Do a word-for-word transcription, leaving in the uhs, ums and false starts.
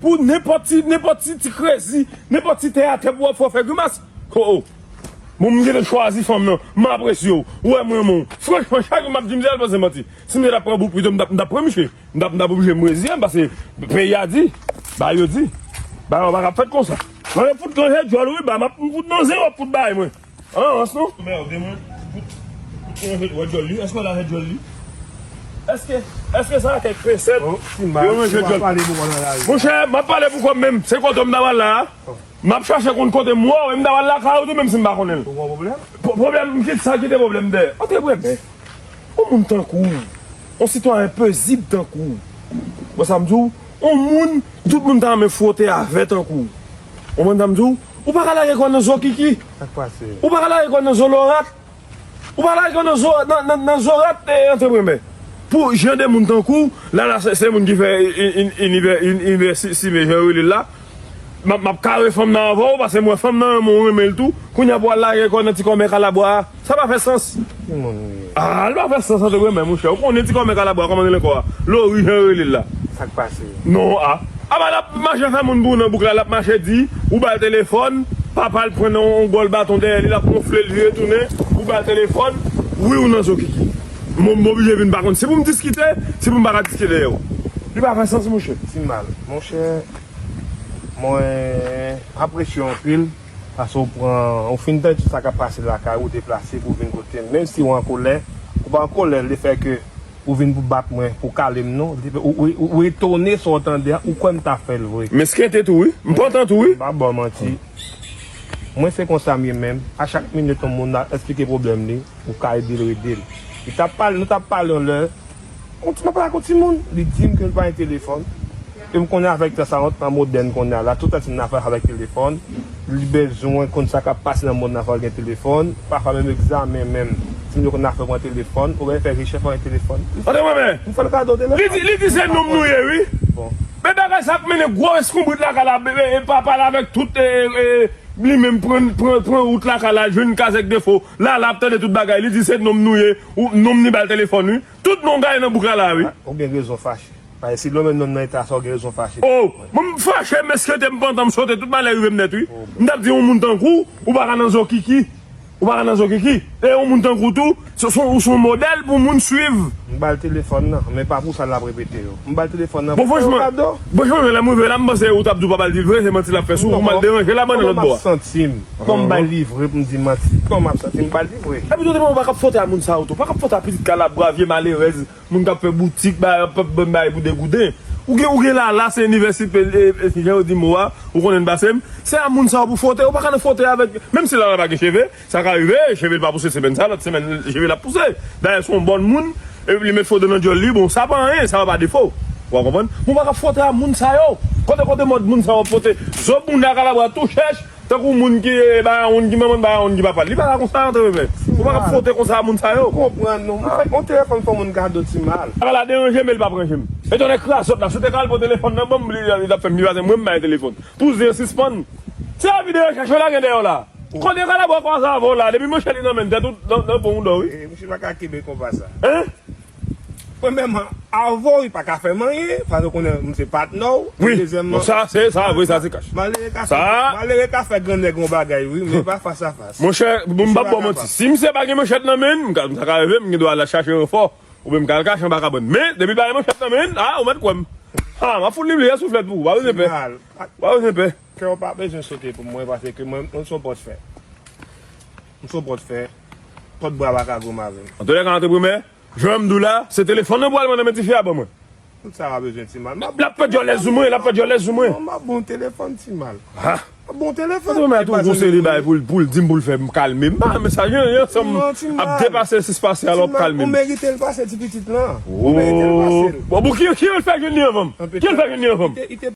Pou nenpòt ti, nenpòt ti, ti krezi, nenpòt ti tè atè pou w ap fè w fè grimas. Oh, oh. Bon, m gentan chwazi fanm nan, m apresye w. Ou wè mwen renmen w. Franchman, chak jou m ap di m sa, l panse manti. Si m te t ap pran bouk pito, m t ap, m t ap pran misye. M t ap, m t ap oblije m reziyen m, paske peyi a di, ba yo di, ba yo pa ka fèt konsa. Mwen fout ranje djòl wi, ba m ap m fout nan zen, w ap fout bay mwen. An, an, non? Mède mwen, fout, fout ranje djòl li. Èske w la ranje djòl li? Èske, èske sa kèk resèt? Yo ranje djòl. Monchè, m ap pale pou kò m menm. Se kote m ta pral la a. M ap chache konn kote m wè w, e m ta pral lakay ou tou, menm si m pa konnen l. Ou gen pwoblèm? Pwoblèm, m kit sa, kite pwoblèm dèyè. Antre premye. Yon moun tankou w, yon sitwayen pezib tankou w. Bon, sa m di w, yon moun, tout moun ta renmen fwote avè tankou w. Ou konprann sa m di w? Ou pa ka lage kò nan zo kiki. Sa k pase? Ou pa ka lage kò nan zo lorat. Ou pa lage kò nan zo, nan, nan, nan zo rat, e, antre premye. Pou jan de moun tankou w, la, la, se, se moun ki fè i-, i-, inivè-, in-, inivèsite, jan yo rele l la. M ap, m ap kare fanm nan avè w, paske m wè fanm nan renmen w, renmen l tou. Kounye a pou al lage kò nan ti kòmè kalabwa a. Sa pa fè sans. Ki moun ou ye? Ah, li pa fè sans antre premye, monchè. Ou konnen ti kòmè kalabwa, kòman l rele ankò a? Lori, jan yo rele l la. Sa k pase? Non, a. Apa l ap mache fè moun pou ou nan bouk la, l ap mache di, ou ba l telefòn, papa l pran nan yon gòl baton dèyè li, l ap wonfle l vire tounen, ou ba l telefòn, wi, ou nan zo kiki. M, m oblije vin pa konn si pou m diskite, si pou m pa ka diskite dèyè w. Li pa fè sans, monchè. Ti mal, monchè, mwen apresye w anpil, paske w pran, w fin tande tout sa k ap pase lakay ou, deplase pou w vin kote m. Menm si w an kolè, ou pa an kolè, lefètke ou vin pou bat mwen, pou kale m non. Ou, ou, ou etone sa w tande a, ou kwè m ta fè l vre. M eskente tou wi. M pantan tou wi. M pa ba w manti. Mwen se konsa m ye menm. A chak minit yon moun ap esplike pwoblèm li, ou ka ede l, rede l. Li t ap pale, nou t ap pale yon lè. Yon ti, m ap pale ak yon timoun. Li di m ke l pa gen telefòn. E m konnen avèk tan sa, nan tan modèn kounye a la, tout sa timoun ap fè avèk telefòn. Li bezwen konn sa k ap pase nan mond nan fò l gen telefòn. Pafwa menm egzamen menm, timoun yo konn al fè pran telefòn. Ou gen fè rechèch fò gen telefòn. Antre mwen men. M fè l kado telefòn. Li di, li di se nonm nou ye wi. Bon. Men bagay sa ap mennen gwo eskonbrit lakay la, bebe, e pa pale avèk tout, e, e, li menm pran, pran, pran wout lakay la, jwenn kaz ak defo. La, la ap tande tout bagay. Li di se nonm nou ye, ou nonm ni ba l telefòn wi. Tout non gaye nan bouk la la wi. Ou gen rezon fache. Paske si lòm menm nonm nan eta sa, ou gen rezon fache. Oh, mwen m fache, m eskente, m pantan, m sote, tout bagay rive m nèt wi. M t ap di yon moun tankou w, ou pa ka nan zo kiki. Ou pa ka nan zo kiki. E yon moun tankou w tou, se, se, ou se yon modèl pou moun swiv. M ba l telefòn nan, men pa pou sa l ap repete yo. M ba l telefòn nan pou fè yo kado. Bon, franchman, lè m rive la, m panse ou t ap di w pa ba l di l vre, se manti l ap fè sou ou, m al deranje la, ban nan lòt bò a. Kòman m ap santi m? Kòman m bay li vre pou m di manti? Kòman m ap santi m? M ba l li vre. Epi tou, ou pa ka fwote a moun sa yo tou. Pa ka fwote a pitit kalabwa, vye malerèz. Moun k ap fè boutik, bay, ap bann bagay pou degouden. Ou gen, ou gen la, la, se inivèsite, e, e, jan yo di mo a, ou konnen pase m. Se a moun sa yo pou fwote, ou pa ka nan fwote avèk, menm si la, la pa gen cheve, sa ka rive, cheve l pa pouse semèn sa, lòt semèn, cheve l ap pouse. Dayè, se yon bòn moun, e li met fodè nan djòl li, bon, sa pa anyen, sa pa defo. Ou konprann? Ou pa ka fwote a moun sa yo. Kote, kote mòd moun sa yo ap fwote? Zo bounda kalabwa tou chèch, tankou moun ki, e, ba yon ki manman l, ba yon ki papa l. Li pa ka konsa, antre men. Ou pa ka fwote konsa a moun sa yo. Konprann nou. Mwen fè yon telefòn fè moun kado ti mal. Sa la deranje m, men li pa deranje m. E tonnè krazòt la, si w te ka al pran telefòn nan ban m, li, li t ap fè m pi pase mwen, m bay telefòn. Pou zen sispann. Se avi de rechèch yo la gen dèyè w la. Kote kalabwa kwaze avè w la, depi manchèt li nan men l, tèt ou nan, nan pon ou dò, wi. E, misye pa ka kenbe konpa sa. Hein? Premyèman, avè w, li pa ka fè m anyen, paske w konnen m se patnè w. Wi. Dezyèmman, bon, sa, se, sa, vre, sa, se kach. Malere ka fè, malere ka fè grannèg yon bagay, wi, men pa fas a fas. Monchè, bon, m p ap ba w manti. Si misye pa gen manchèt nan men l, m ka, m ta ka reve, m gen dwa al chache ranfò. Oubyen m ka al kache anba kabann. Men, depi l pa gen manchèt nan men l, a, ou mèt kwè m. A, m ap fout li bliye souflèt pou ou. Pa bezwen pè. Pa bezwen pè. Kè w pa bezwen sote pou mwen, paske mwen, mwen se yon pòt fè. M se yon pòt fè. Pòt bwa pa ka gwo m avè l. Antouka, antreprenè, jan m di w la, se telefòn nan pou al mande men tifi a ban mwen. Tout sa w bezwen, ti mal. L ap fè djòlè sou mwen, l ap fè djòlè sou mwen. Non, m ap bon telefòn, ti mal. Ha! M ap bon telefòn. Antouka, tou gon seri bagay pou l, pou l di m pou l fè m kalme. M pa renmen sa, jan, jan ansanm ap depase sis pase a, l ap kalme m. Ou merite l pase ti pitit lan. Ou merite l pase l. Bon, bon, ki, ki l fè jwenn li anvan m? Ki l fè jwenn li anvan m?